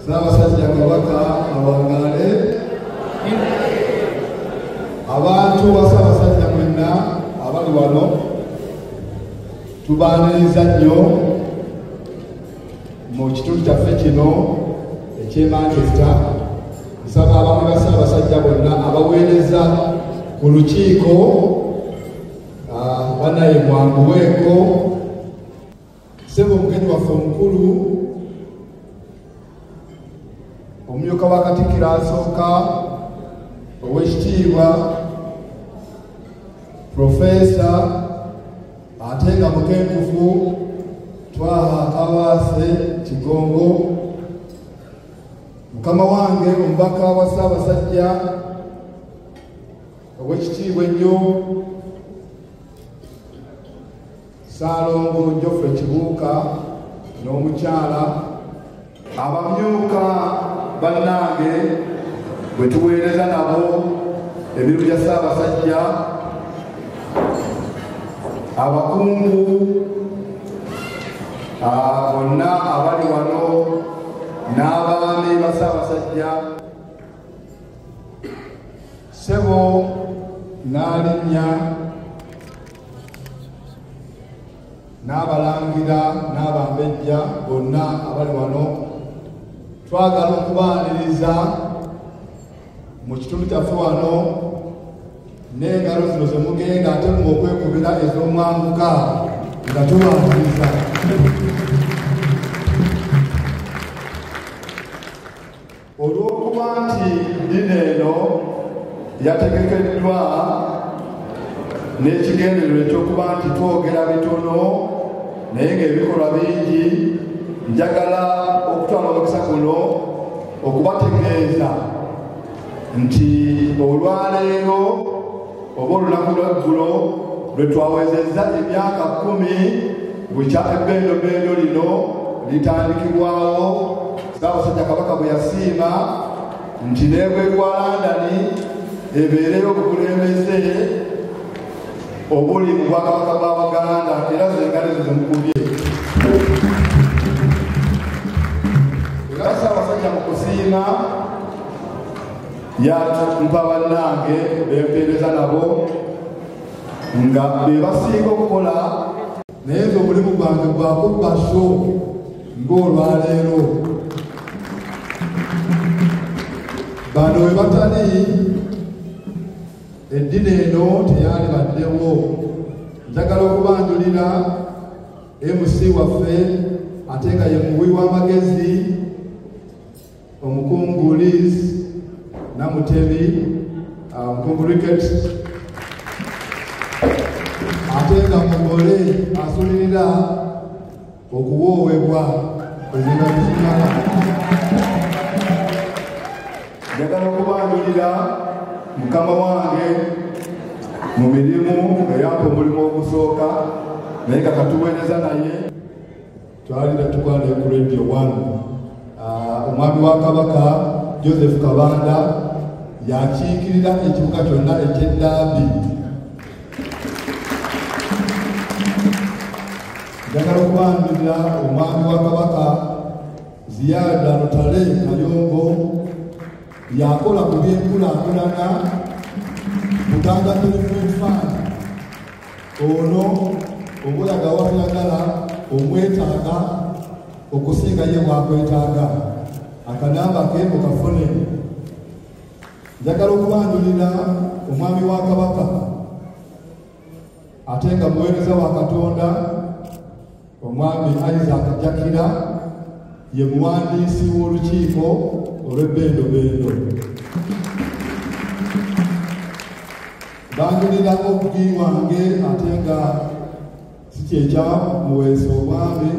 Ssaabasajja Kabaka awangaale. Abantu ba Ssaabasajja mwenna abali wano tubaaniriza nnyo mu kitundu kyaffe kino eky'e Manchester. Nsaba abaami ba Ssaabasajja bonna abaweereza ku lukiiko banaye mwanguweeko. Ssebo omugenyi waffe omukulu, omumyuka wa Katikkiro asooka, ow'ekitiibwa Profesa ate nga mukenkufu Twaha Kawaase Kigongo, mukama wange omubaka wa Ssaabasajja ow'ekitiibwa ennyo Ssaalongo Geoffrey Kibuuka n'omukyala, abamyuka bannange bwe tuweereza nabo emirimu gya Ssaabasajja, abakungu bonna abali wano n'abaami ba Ssaabasajja, ssebo n'alinnya n'abalangira n'abambejja bonna abali wano, twagala okubaaniriza mu kitundu kyaffe wano n'engalo zino ze mugenda ate mu okwekubira ez'omwanguka nga tubaaniriza. Olw'okuba nti ddina eno yategekeddwa n'ekigendererwa ekyokuba nti twogera bitono naye ng'ebikolwa bingi, njagala okutwala omukisa guno okubategeeza nti olwaleero oba olunaku lweggulo lwe twawezezza emyaka 10 bukya ebbendobendo lino litandikibwawo. Ssaabasajja Kabaka bwe yasiima nti n'ebweru wa London ebeereyo obukulembeze obuli mu Bwakabaka bwa Buganda, era zengalo ezo zemukubye. Era Ssaabasajja mu kusiima yampa bannange bempeereza nabo nga be basinga okukola, naye nze omulimu gwange gwakubba sho ng'olwaleero. Bano we batali eddina eno teyalibaddewo. Njagala okubanjulira MC waffe ate nga ye muwi w'amagezi omukungu Liz Namutebi, omukungu Ricketts, ate nga mugole asulirira okuwoowebwa ezina tezimala. Njagala okubanjulira mukama wange mu mirimu eyampa omulimu ogusooka naye nga katuweereza naye twalira tukola naye ku Radio 1. Omwami wa Kabaka Joseph Kabanda yakiikirira ekibuga kyonna eky'Eddambi. Njagala okubanjulira omwami wa Kabaka Ziyada Lutale Kayongo, yakola ku by'enkulaakulana Buganda Development Fund. Ono obulaga wayagala omwetaaga okusinga ye bwakwetaaga, akanamba ke mukafune. Njagala okubanjulira omwami wa Kabaka ate nga muweereza wa Katonda omwami Isaac Jakira, ye muwandiisi w'olukiiko olw'ebbendobendo. Banjulira obugi wange ate nga si kyekya muweesa omwami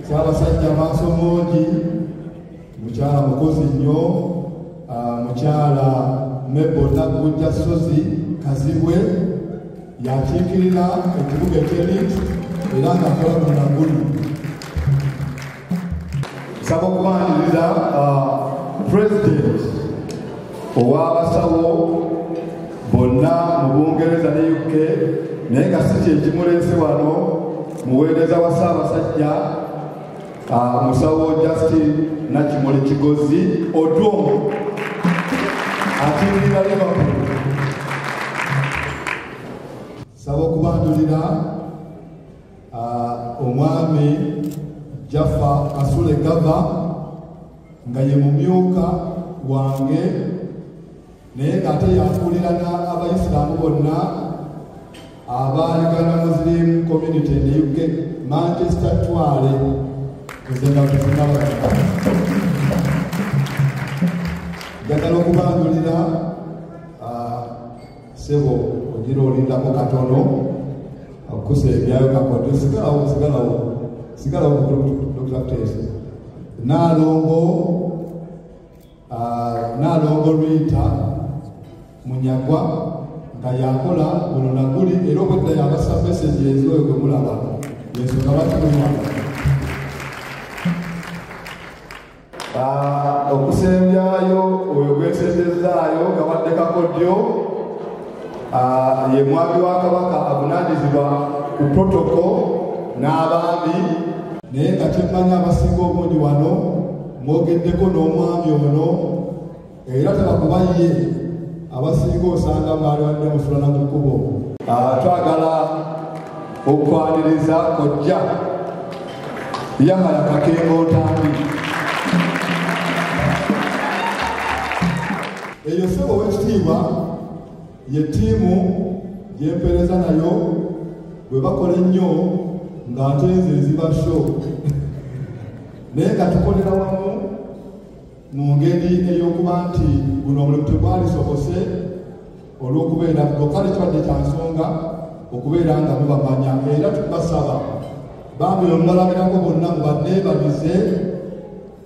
Ssaabasajja Maasomongi, mukyala mukozi nnyo, mukyala Mebo Naggujja Ssozi Kazibwe, yakiikirira ekibuga eky'Elit era ng'akola mu Nagulu. Nsaba okubanjulira President ow'abasawo bonna mu Bungereza ne UK, naye nga si kye kimuleese wano, muweereza wa Ssaabasajja Musawo Justin Nakimuli Kigozi Odwongo akiikirira Liverpool. Nsaba okubandulira omwami Jaffa Kasule Gava nga ye mumyuka wange, naye ng'ate yakulira abayisiraamu bonna aba Uganda Muslim Community in the UK, Manchester Twale. Njagala okubandulira ssebo ogira olindako katono okuseebyayo kakodo, sigalawo sigalawo sigalawo Dr. Kutesa. Naalongo Rita Munyagwa nga yakola guno naguli, era obwedda yabasa messages oyo gwe mulaba yensonga lwaki muliwano. Okusembyayo oyo gwensembezaayo nga wadde kakodyo ye mwami wa Kabaka avunaanyizibwa ku protocol n'abaami, naye nga kyemmanyi abasinga obungi wano mwogeddeko n'omwami ono, era tebakuba ye abasinga osanga baali badde musulana mu kkubo. Twagala okwaniriza kojja Yahaya Kakengo Ntambi. Eyo ssebo ow'ekitiibwa ye ttiimu gyempeereza nayo bwe bakola ennyo ng'ate nze nziba sho, naye nga tukolera wamu mu ngeri ey'okuba nti guno omulimu tegwalisobose olw'okubeera kale kibadde kya nsonga okubeera nga mubamanya, era tubasaba bambi omubalabirako bonna mubanneebalize,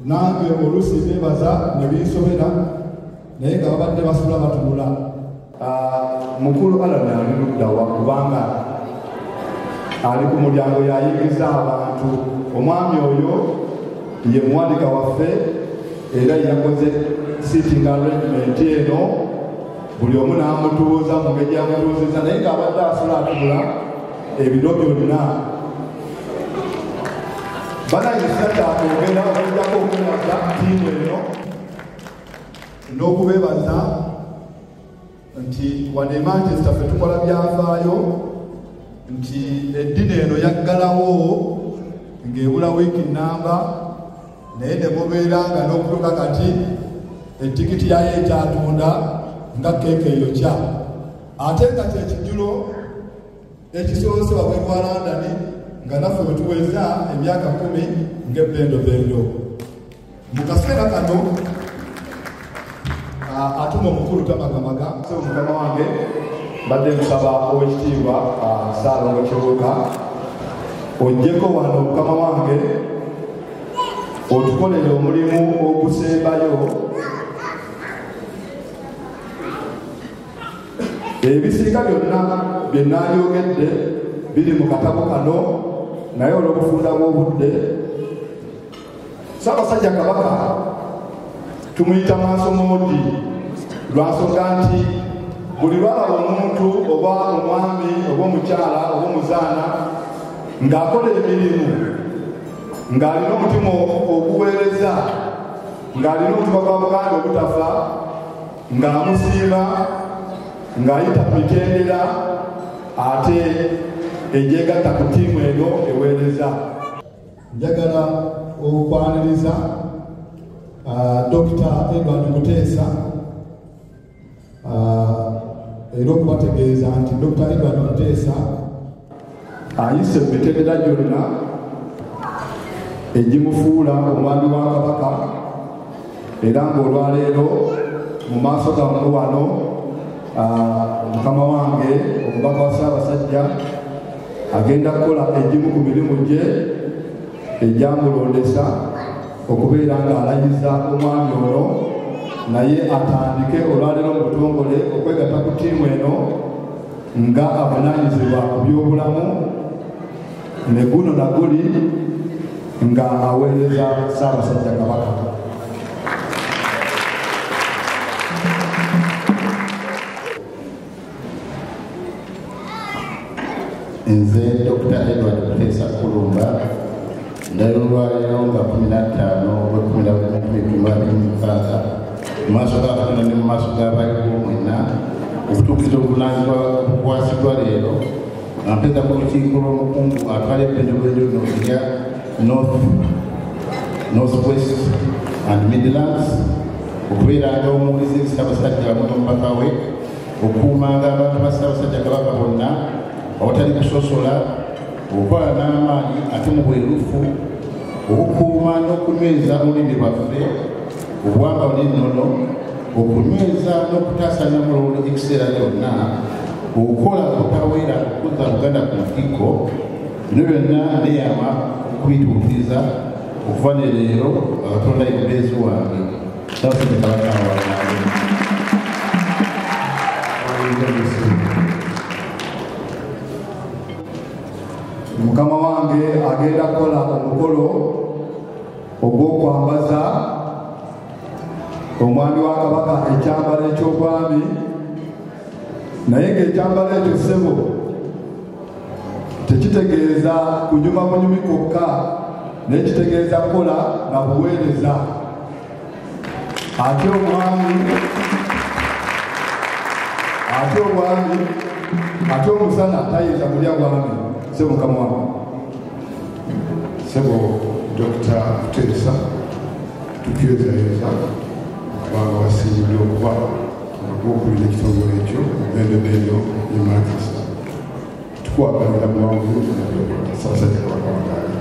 nange oluusi beebaza ne binsobera, naye nga babadde basula batunula. Mukulu Alan ali ludda wa, kubanga ali ku mulyango yayingiza abantu. Omwami oyo ye muwandika waffe era yakoze sitting arrangement eno, buli omu n'amutuuza mu ngeri yamutuuzizza, naye ng'abadde asula atunula ebiro byonna. Banayisa kyakwogera okujjako okwebaza ttiimu eno n'okubeebaza nti wano e Manchester ffe tukola byafaayo nti eddini eno yaggalawo ng'ebula wiiki nnamba, naye ne mubeera nga n'okutuuka kati etikiti yayo ekyatunda nga keeke eyokya, ate nga kyekijjulo ekisoose wabweru wa London nga naffe bwe tuweza emyaka 10 ng'ebbendobendo. Mu kaseera kano atuma omukulu Tamagamaga. Mukama wange mbadde nsaba owekitiibwa Ssaalongo Kibuuka ojjeko wano mukama wange otukolere omulimu ogusembayo. Ebisiika byonna bye nnaayogedde biri mu katabo kano, naye olw'obufunda bw'obudde Ssaabasajja Kabaka tumuyita maaso moodi lwa nsonga nti buli lwalaba omuntu oba omwami oba omukyala oba omuzaana ng'akola emirimu ng'alina omutima oguweereza, ng'alina omutima gwa Buganda ogutafa, ng'amusiima, ng'ayita ku mitendera ate egyegatta ku ttiimu eno eweereza. Njagala okwaniriza Dr. Edward Mutesa, era okubategeeza nti Dr. Edward Mutesa ayise mu mitendera gyonna egimufuula omwami wa Kabaka, era ng'olwaleero mu maaso gammwe wano mukama wange omubaka wa Ssaabasajja agenda kukola egimu ku mirimu gye egyamulondesa okubeera ng'alayiza omwami ono, naye atandike olwaleero mu butongole okwegatta ku ttiimu eno nga avunaanyizibwa ku byobulamu ne guno na guli nga aweereza Ssaabasajja Kabaka. Nze Dr. Edward Mutesa Kulumba Ndayiro olwaleero nga 15 ogw'12 mu maaso ga Katonda ne mu maaso g'abaliwo mwenna okutuukiriza obuvunaanyizibwa obukwasiddwa leero nga mpeeza ku lukiiko lw'omukungu atwala ebbendobendo lino erya North West and Midlands okubeeranga omuwulize eri Ssaabasajja wamu n'omubaka we, okukuumanga abantu ba Ssaabasajja Kabaka bonna awatali kusosola, okukola n'amaanyi ate mu bwerufu, okukuuma n'okunyweza olulimi lwaffe, obuwangwa n'ennono, okunyweza n'okutaasa Nnamulondo ekiseera kyonna, okukola obutaweera okuzza Buganda ku ntikko. Bino byonna neeyama okubituukiriza okuva ne leero nga Katonda ye mubeezi wange. Ssaabasajja Kabaka awangaale. Mukama wange agenda kukola omukolo ogw'okwambaza omwami wa Kabaka ekyambalo eky'obwami, naye ng'ekyambalo ekyo ssebo tekitegeeza kunyuma bunyumi kwokka, naye kitegeeza kukola na buweereza. Ate obwami ate omusana tayinza kulya bwami. Ssebo mukama wange. Ssebo Dr. Muteesa, tukyozayoza kubanga wasiimiddwa okuba ogw'okulira ekitongole ekyo mu bendobendo ye Manchester. Tukwagalira buwanguzi, Ssaabasajja Kabaka wangaale.